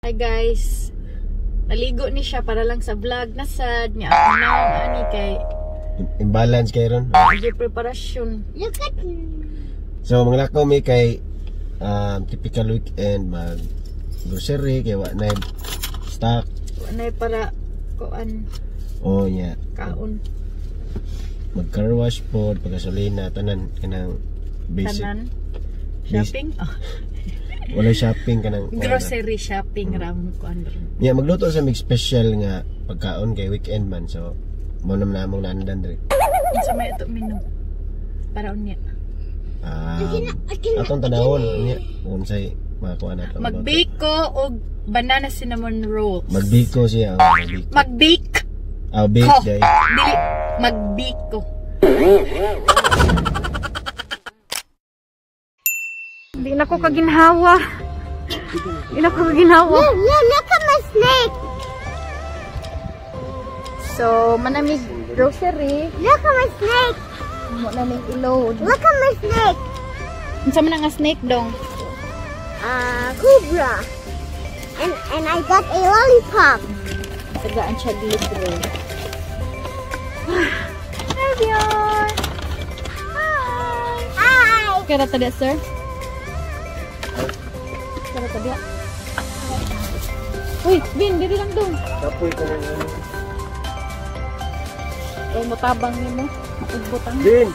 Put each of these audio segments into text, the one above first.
Hi guys. Naligo ni siya para lang sa vlog na sad niya. Ako na ani kay imbalance kay ron. Medyo preparasyon. Look at me. So manglakaw mi kay typical weekend mag grocery kay wa na stock. Wa na para kuan. Oh yeah. Kaon. Mag car wash pod, pagasolina, tanan kanang basic. Tanan. Shopping? Oh. Wala shopping kanang grocery shopping ram kuan. Yeah, magluto sa mig special nga pagkaon kay weekend man, so mo naman namong naandan diri. Unsa may ato menu? Para unya. Atong tanawon unya unsay makuha nato. Magbiko og banana cinnamon rolls. Magbiko siya, oh, magbiko. Magbake. Ah, bake day. Dili magbiko. Di na ko kaginhawa. Di na ko kaginhawa. Look, look at my snake. So, manamig grocery. Look at my snake. Mo na ning i-load. Look at my snake. Unsa man nga snake dong? Cobra. And I got a lollipop. Tagaan siya libre. Hi, Bjorn. Hi. Hi. Kaya ta sir? Kaya ta diya. Uy, Bin, diri lang dong. Kapoy ko nang ano. Kay motabang nimo, maugbotang. Bin.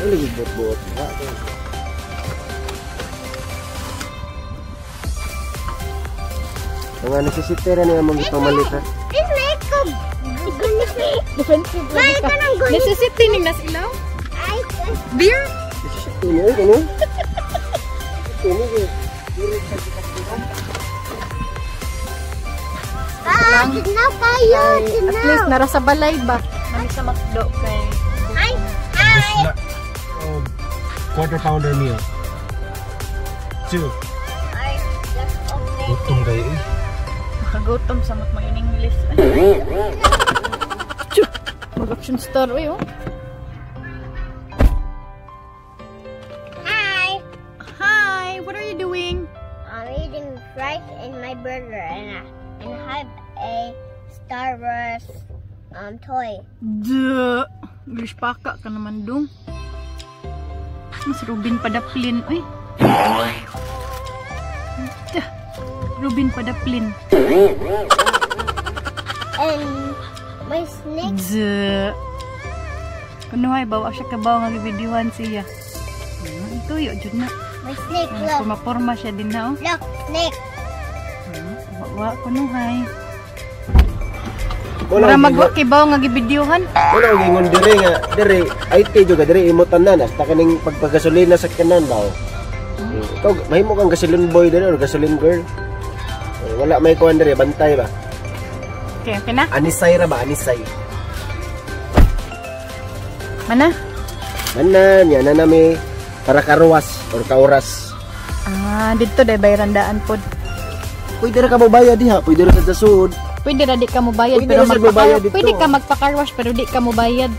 Ano lagi buot-buot? Mga necessity ra niya mong gipamalit ha. This make ko defensive. May ka ng gulit. Necessity ning nas ilaw? Ay, Beer? Necessity niya kano? Ini ah, tinaw kayo, At least nara sa balay ba? Nami sa McDo kay. Hi. Hi. Quarter pounder meal. 2. Ay, that's okay. Gutom kayo eh. Makagutom sa mat mga in-English. Mag-action star oy oh. Hi. Hi, what are you doing? I'm eating fries in my burger and I have a Star Wars toy. Duh. English paka ka naman dong. Mas Ruben Padaplin oy. Duh. Ruben Padaplin. And my snake. Duh. Kunuhay bawa siya kabaw nga gibidyuhan siya. Ito yo jud na. My snake, look. Purma-purma siya din na oh. Look, snake. Wa kunuhay. Mura magwa kibaw nga gibidyuhan. Wala og ingon dire nga dire IT jud ka dire imo tanan hasta kaning pagpagasolina sa kanan ba. Ikaw mahimo kang gasoline boy dire or gasoline girl. Wala may kuan dire bantay ba. Okay, okay na. Anisay ra ba anisay. Mana? Mana nya na nami para karuwas or kauras. Ah, didto day bayran daan pod. Pwede ra ka mobayad diha, pwede ra sa sud. Pwede ra di ka mobayad pwede pero magbayad dito. Pwede ka magpa-car wash pero di ka mobayad.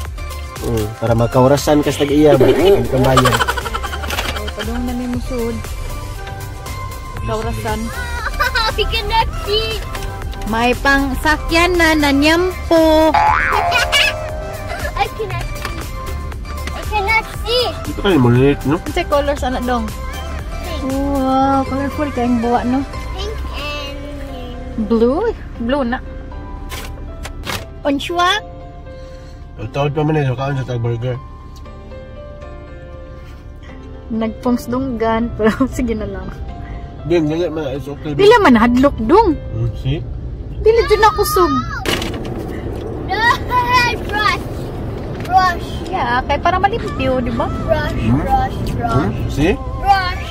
Para makaurasan ka sa tag-iya ba? Di ka bayad. Oh, padung na mi musud. Kaurasan. We cannot see. May pang sakyan na nanyampo. I cannot see. I cannot see. Ito kayo mulit, no? Unsay colors ana dong? Wow, colorful kayong buwa, no? Pink and blue. Blue na. Unshwa? Tawad pa man eh, kaon sa tag burger. Nagpungsdunggan, pero sige na lang. Bin, dili man, it's okay. Dili man hadlok dong. See? Dili jud na kusog. No, brush. Brush. Yeah, kay para malimpyo, di ba? Brush, brush, brush. See? Brush.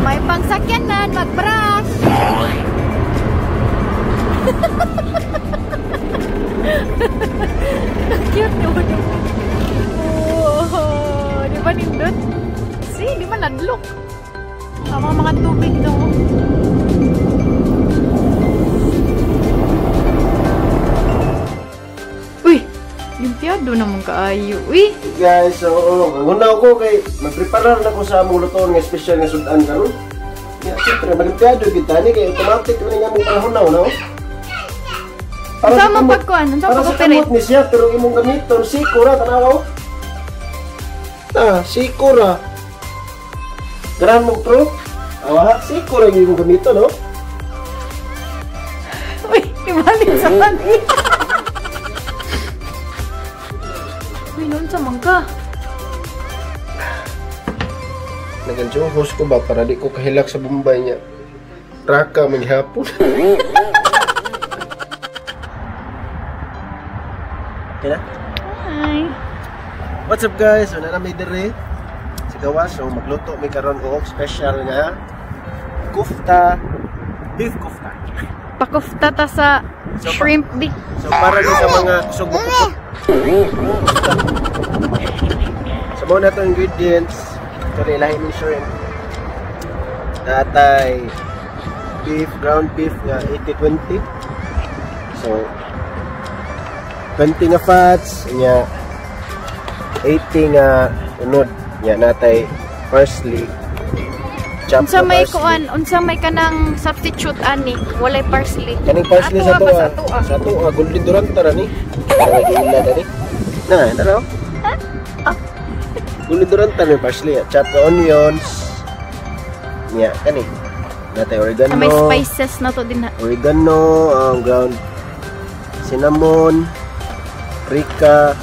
May pangsakyanan, mag-brush. Cute naman. Oh, di ba nindot? See, di ba nadlok? Ang mga tubig daw. Uy! Limpiado naman kaayo. Uy! Guys, so ang ko kay magpreparar na ko sa among lutoon nga espesyal nga sudan karon. Ya, siyempre malimpiado kita ni kay automatic man nga among panahon no. Para sa pagkuan, unsa pag-operate ni siya pero imong gamiton siko ra tanaw. Ah, siko ra. Gran mo pro. Awa, siko ra imong gamiton no. Uy, ibalik sa kani. Uy, noon sa mangka. Naganjo host ko ba para di ko kahilak sa Bombay niya. Traka maghapon. Okay na? Hi. What's up guys? So na may dire sa gawas. So magluto may karon og special nga kufta, beef kufta. Pakufta ta sa so, shrimp beef. So para ni sa mga kusog mo. So mao na to ingredients. Ito ilahin ni shrimp. Natay beef, ground beef nga 80-20. So 20 nga fats, nya 80 nga unod, nya natay parsley. Unsa may kuan, unsa may kanang substitute ani, walay parsley. Kaning parsley sa tuwa. Sa tuwa golden duranta ra ni. Para dani. Na, tanaw. Golden duranta ni parsley, chop the onions. Nya kani. Natay oregano. May spices na to din ha. Oregano, ground cinnamon, paprika,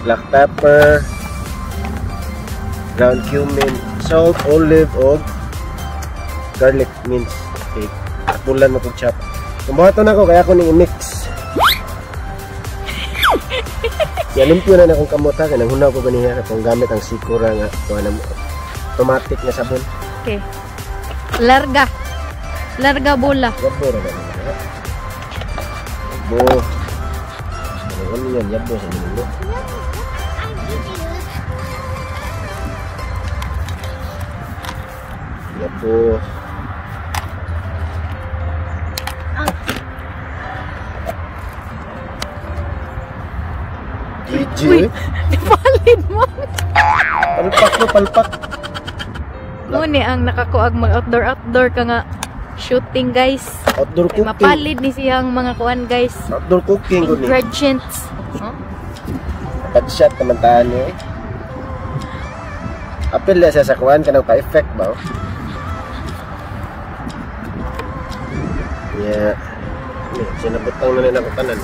black pepper, ground cumin, salt, olive, og garlic mince. Okay. Pulan mo kong chop. Kung buhaton ako, kaya ako ning i-mix. Kaya limpyo na akong kamota, kaya nanghunaw ko ganiya kung gamit ang sikura nga automatic nga sabon. Okay. Larga. Larga bola. Yabo ra na. Yabo. Onion, yabo sa minulo. Yabo. GG. Uy, ipalid mo. Palpak mo, palpak. Muni ang nakakuag mag-outdoor ka nga shooting guys. Outdoor cooking. Mapalid ni siyang mga kuan guys. Outdoor cooking ko ni. Ingredients. Huh? Headshot naman taan ni. Apil na siya sa kuan kanang pa-effect ba? Yeah. Sinabutang na nila ko tanan.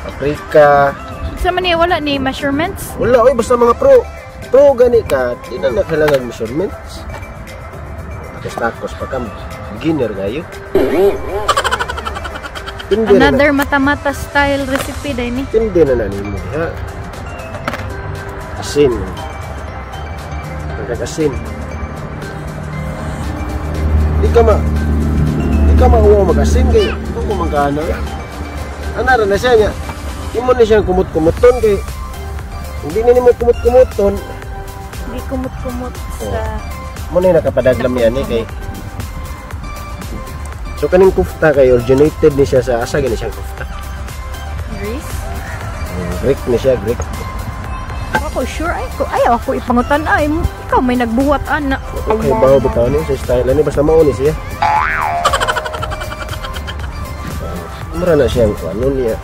Paprika. Sa man wala ni measurements? Wala oy, basta mga pro. Pro gani ka, di na kailangan measurements. Tapos pa ka beginner kayo. Another mata-mata style recipe dai ni. Tindi na nimo ha. Asin. Pagkakasin. Di ka mauwa mag-asin kay kung kumangkana. Ana ra na siya niya. Imo na siyang kumut-kumuton kay hindi na nimo kumut-kumuton. Hindi kumut-kumut sa mo na nakapadaglam niya ni kay. So kaning kufta kay originated ni siya sa asa gani siyang kufta? Greece? Greek ni siya, Greek. Ako sure ay ko ay ako ipangutan ay ikaw may nagbuhat ana. Okay, bawo bitaw ni sa style ani basta mao ni siya. Mura na siyang ano niya.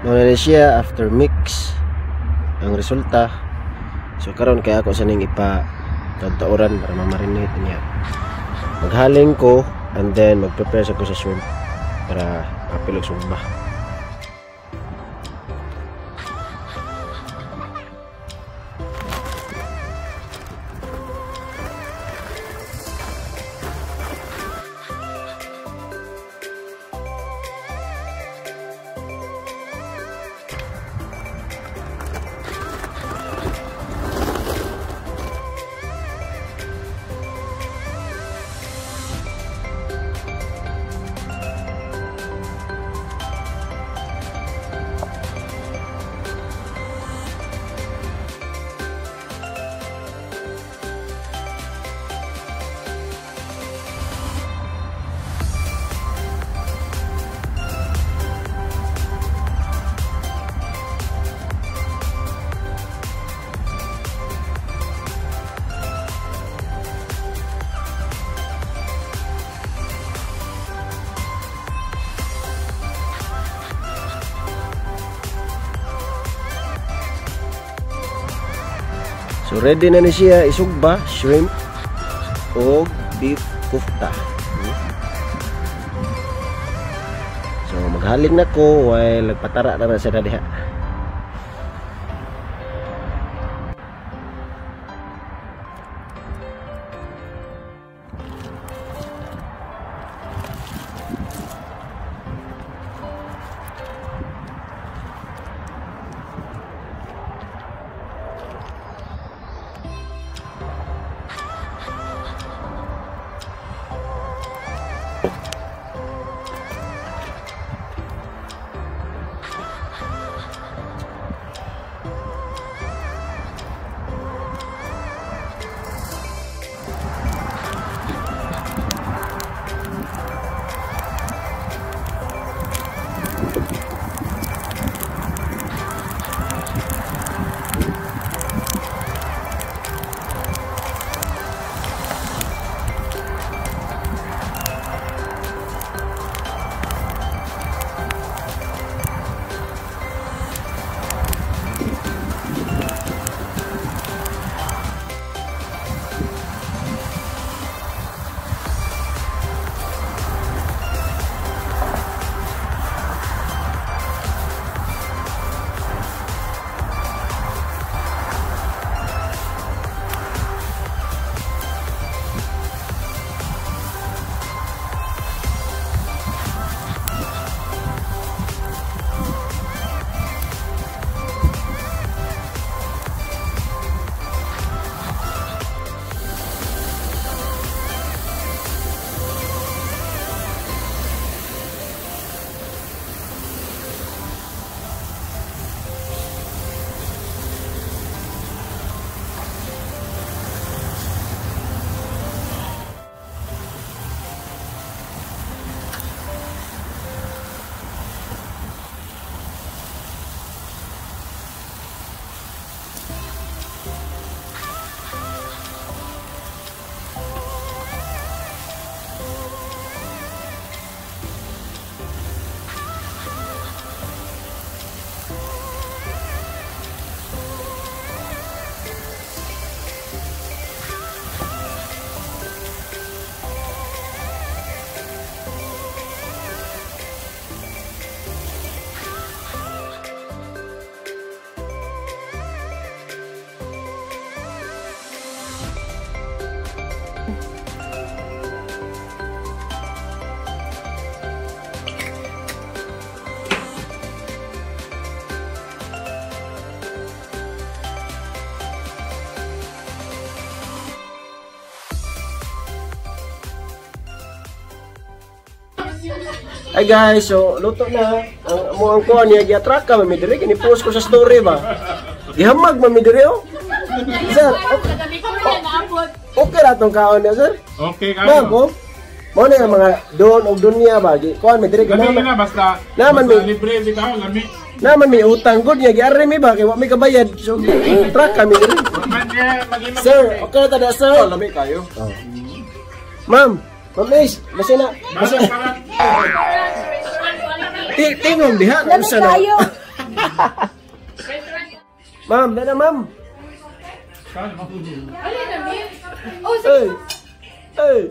Muna na siya after mix ang resulta. So karon kaya ako sa ning ipa taoran para ma-marinate niya. Maghaling ko and then mag-prepare sa ko sa shrimp para mapilog sugba. So ready na ni siya isugba, shrimp o beef kufta. So maghaling na ko while nagpatara na sila diha. Hi guys, so luto na. Ang mo ang kuan niya giatraka mami diri kini post ko sa story ba. Gihamag mami diri oh. Sir, okay ra tong kaon niya sir? Okay kayo. Ma'am, oh. Mo na ang mga don og dunya ba gi kuan mi diri Lami na basta. Naman basta mi. Libre si kaon lami. Naman may utang gud niya giarri mi ba kay wa mi kabayad. So traka mi diri. Sir, okay ra ta da sir. Oh, lami kayo. Oh. Ma'am, Ma'am Ace, basta na. Basta tingong diha Lami kayo. Ma'am, dana ma'am. Oh, Hey. Hey.